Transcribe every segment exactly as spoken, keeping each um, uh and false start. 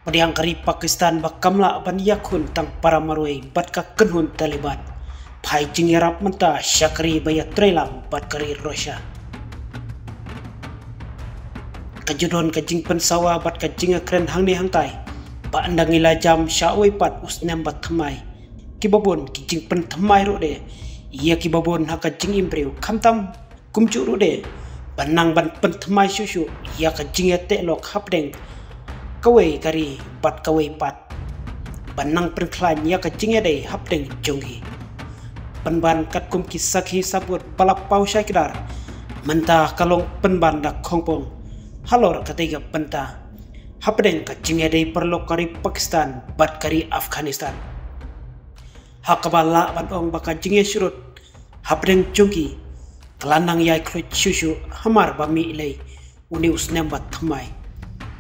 Pdiang ka ri Pakistan ba kam lah ban ïakhun tang para marwei bad ka kynhun Taliban. Phai jingïarap mynta sha ka ri ba ïatreilang bad ka ri Russia. Ka ju don ka jingpynsawa bad ka jingïakren hangne hangtai ba ynda ngi la jam sha uwei pat u snem ba thymmai. Kiba bun ki jingpynthymmai ruh de ïa kiba bun ha ka jingim briew, khamtam kumjuh ruh de ba nang ban pynthymmai shuh shuh ïa ka jingïateh lok hapdeng kawei ka ri bad kawei pat, ba nang pynkhlaiñ ïa ka jingïadei hapdeng jong ki. Pynban katkum ki sakhi sabut ba la paw shai kdar, mynta ka long pynban da khongpong halor katei ka bynta hapdeng ka jingïadei paralok ka ri Pakistan bad ka ri Afghanistan. Ha kaba lah ban ong ba ka jingïasyrut hapdeng jong ki ka la nang ïai khluit shuh shuh hamar ba mih lei une u snem ba thymmai.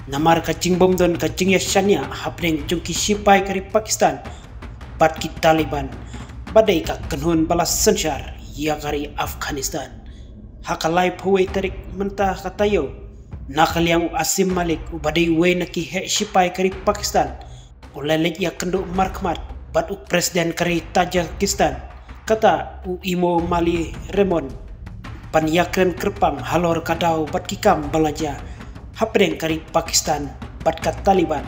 Namar ka jingbym don ka jingïashaniah hapdeng jong ki shipai ka ri Pakistan bad ki Taliban, ba dei ka kynhun ba la synshar ïa ka ri Afghanistan. Ha ka laiphew wei tarik mynta ka taïew, na ka liang u Asim Malik uba dei uwei na ki heh shipai ka ri Pakistan, u la leit ïakynduh markhmat bad u President ka ri Tajikistan, kata u Emomali Rahmon, ban ïakren kyrpang halor ka daw bad ki kam ba la jia hapdeng ka ri Pakistan bad ka Taliban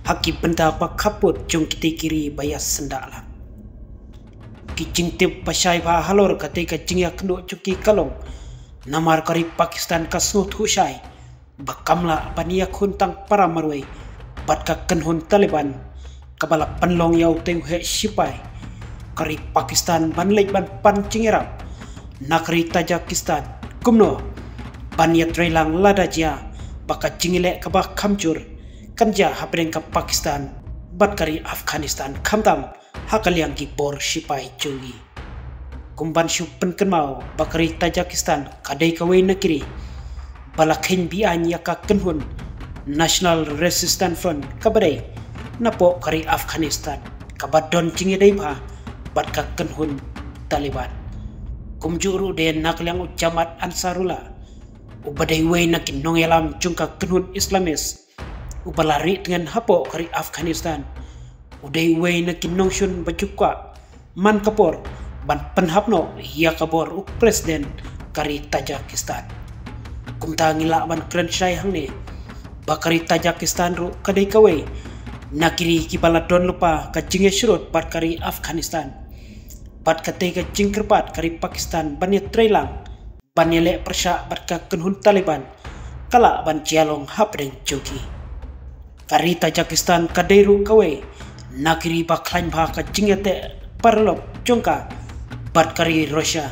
ha ki bynta ba khappud jong kitei ki ri ba ïasyndah lang. Ki jingtip ba shai bha halor katei ka jingïakynduh jong ki ka long namar ka ri Pakistan ka sngewthuh shai ba kam lah ban ïakhun tang para marwei bad ka kynhun Taliban kaba la pynlong ïa utei u heh shipai. Ka ri Pakistan ban leit ban pan jingïarap na ka ri Tajikistan kumno ban ïatreilang lada jia ba ka jingïaleh kaba kham jur kan jia hapdeng ka Pakistan bad ka ri Afghanistan, khamtam ha ka liang ki bor shipai jong ki. Kum ban shu pynkynmaw ba ka ri Tajikistan ka dei kawei na ki ri ba la kheiñ beaiñ ïa ka kynhun National Resistance Front kaba dei napoh ka ri Afghanistan kaba don jingïadei bha bad ka kynhun Taliban. Kumjuh ruh de na ka liang u Jamaat Ansarullah uba dei uwei na ki nongïalam jong ka kynhun Islamist uba la rieh tngen hapoh ka ri Afghanistan, u dei uwei na ki nongshun ba ju kwah man ka por ban pynhap noh ïa ka bor u President ka ri Tajikistan. Kumta ngi lah ban kren shai hangne ba ka ri Tajikistan ruh ka dei kawei na ki ri kiba la don lypa ka jingïasyrut bad ka ri Afghanistan bad katei ka jingkyrpad ka ri Pakistan ban ïatreilang ban ïaleh pyrshah bad ka kynhun Taliban ka lah ban jia long hapdeng jong ki. Ka ri Tajikistan ka dei ruh kawei na ki ri ba khlaiñ bha ka jingïateh paralok jong ka bad ka ri Russia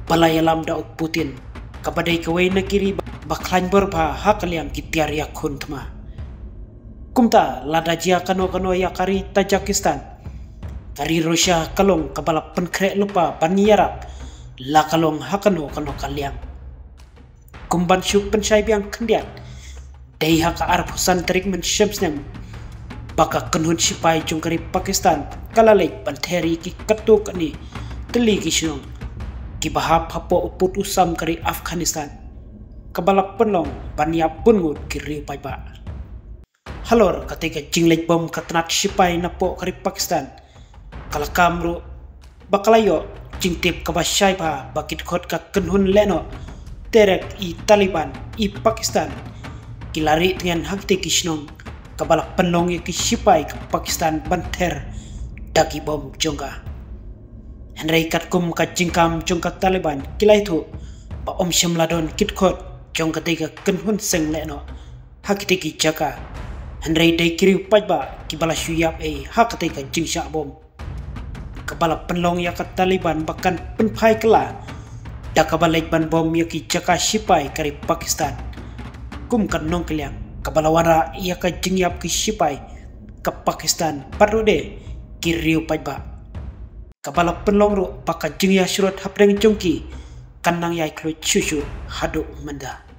ba la ïalam da u Putin, kaba dei kawei na ki ri ba khlaiñ bor bha ha ka liang ki tiar ïakhun thma. Kumta lada jia kano kano ïa ka ri Tajikistan, ka ri Russia ka long kaba la pynkhreh lypa ban ïarap la ka long ha kano kano ka liang. Kum ban shu pynshai biang khyndiat, dei ha ka arphew san tarik mynshem snem ba ka kynhun shipai jong ka ri Pakistan ka la leit ban ther ïa ki katto katne tylli ki shnong kiba hap hapoh u pud u sam ka ri Afghanistan, kaba la pynlong ban ïap bun ngut ki riew paidbah. Halor katei ka jingleit bom ka tnat shipai napoh ka ri Pakistan, ka la kam ruh ba ka la ïoh jingtip kaba shai bha ba ki dkhot ka kynhun lehnoh Tehrik-i-Taliban-i-Pakistan ki la rieh tngen ha kitei ki shnong, kaba la pynlong ïa ki shipai ka Pakistan ban ther da ki bom jong ka. Hynrei katkum ka jingkam jong ka Taliban, ki la ïathuh ba ym shym la don ki dkhot jong katei ka kynhun seng lehnoh ha kitei ki jaka, hynrei dei ki riew paidbah kiba la shu ïap ei ha katei ka jingshah bom, kaba la pynlong ïa ka Taliban ba kan pynphai kylla da kaba leit ban bom ïa ki jaka shipai ka ri Pakistan. Kum ka nongkylliang kaba la wanrah ïa ka jingïap ki shipai ka Pakistan bad ruh de ki riew paidbah, kaba la pynlong ruh ba ka jingïasyrut hapdeng jong ki kan nang ïai khluit shuh shuh haduh mynta.